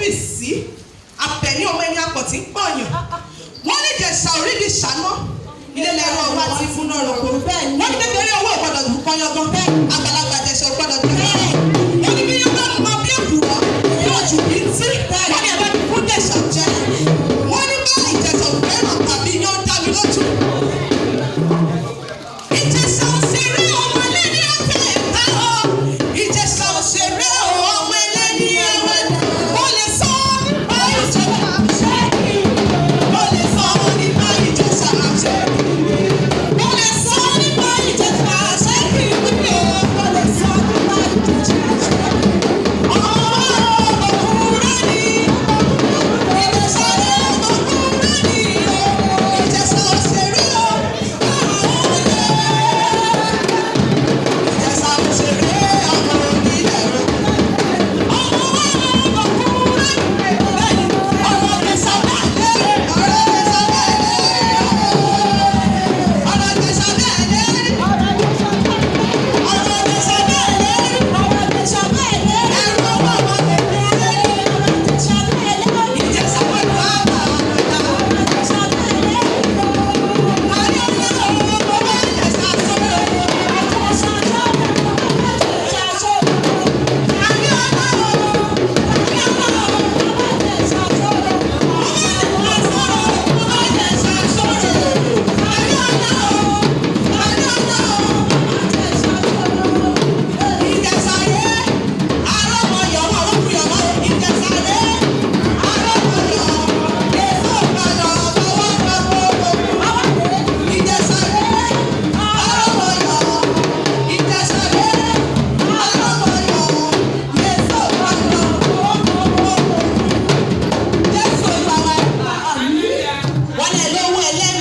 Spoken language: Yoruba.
Ògúnbísí, Àbẹ̀ní, ọmọ ẹni akọ̀ tí ń pọ̀yàn. Wọ́n ní Ìjẹ̀ṣà orídìí ṣáná, ilé lẹ́rọ wa ti fún náà roko. Bẹ́ẹ̀ni. Wọ́n ní kékeré owó ìgbọ́dọ̀ kọyangan. Àgbàlagbà.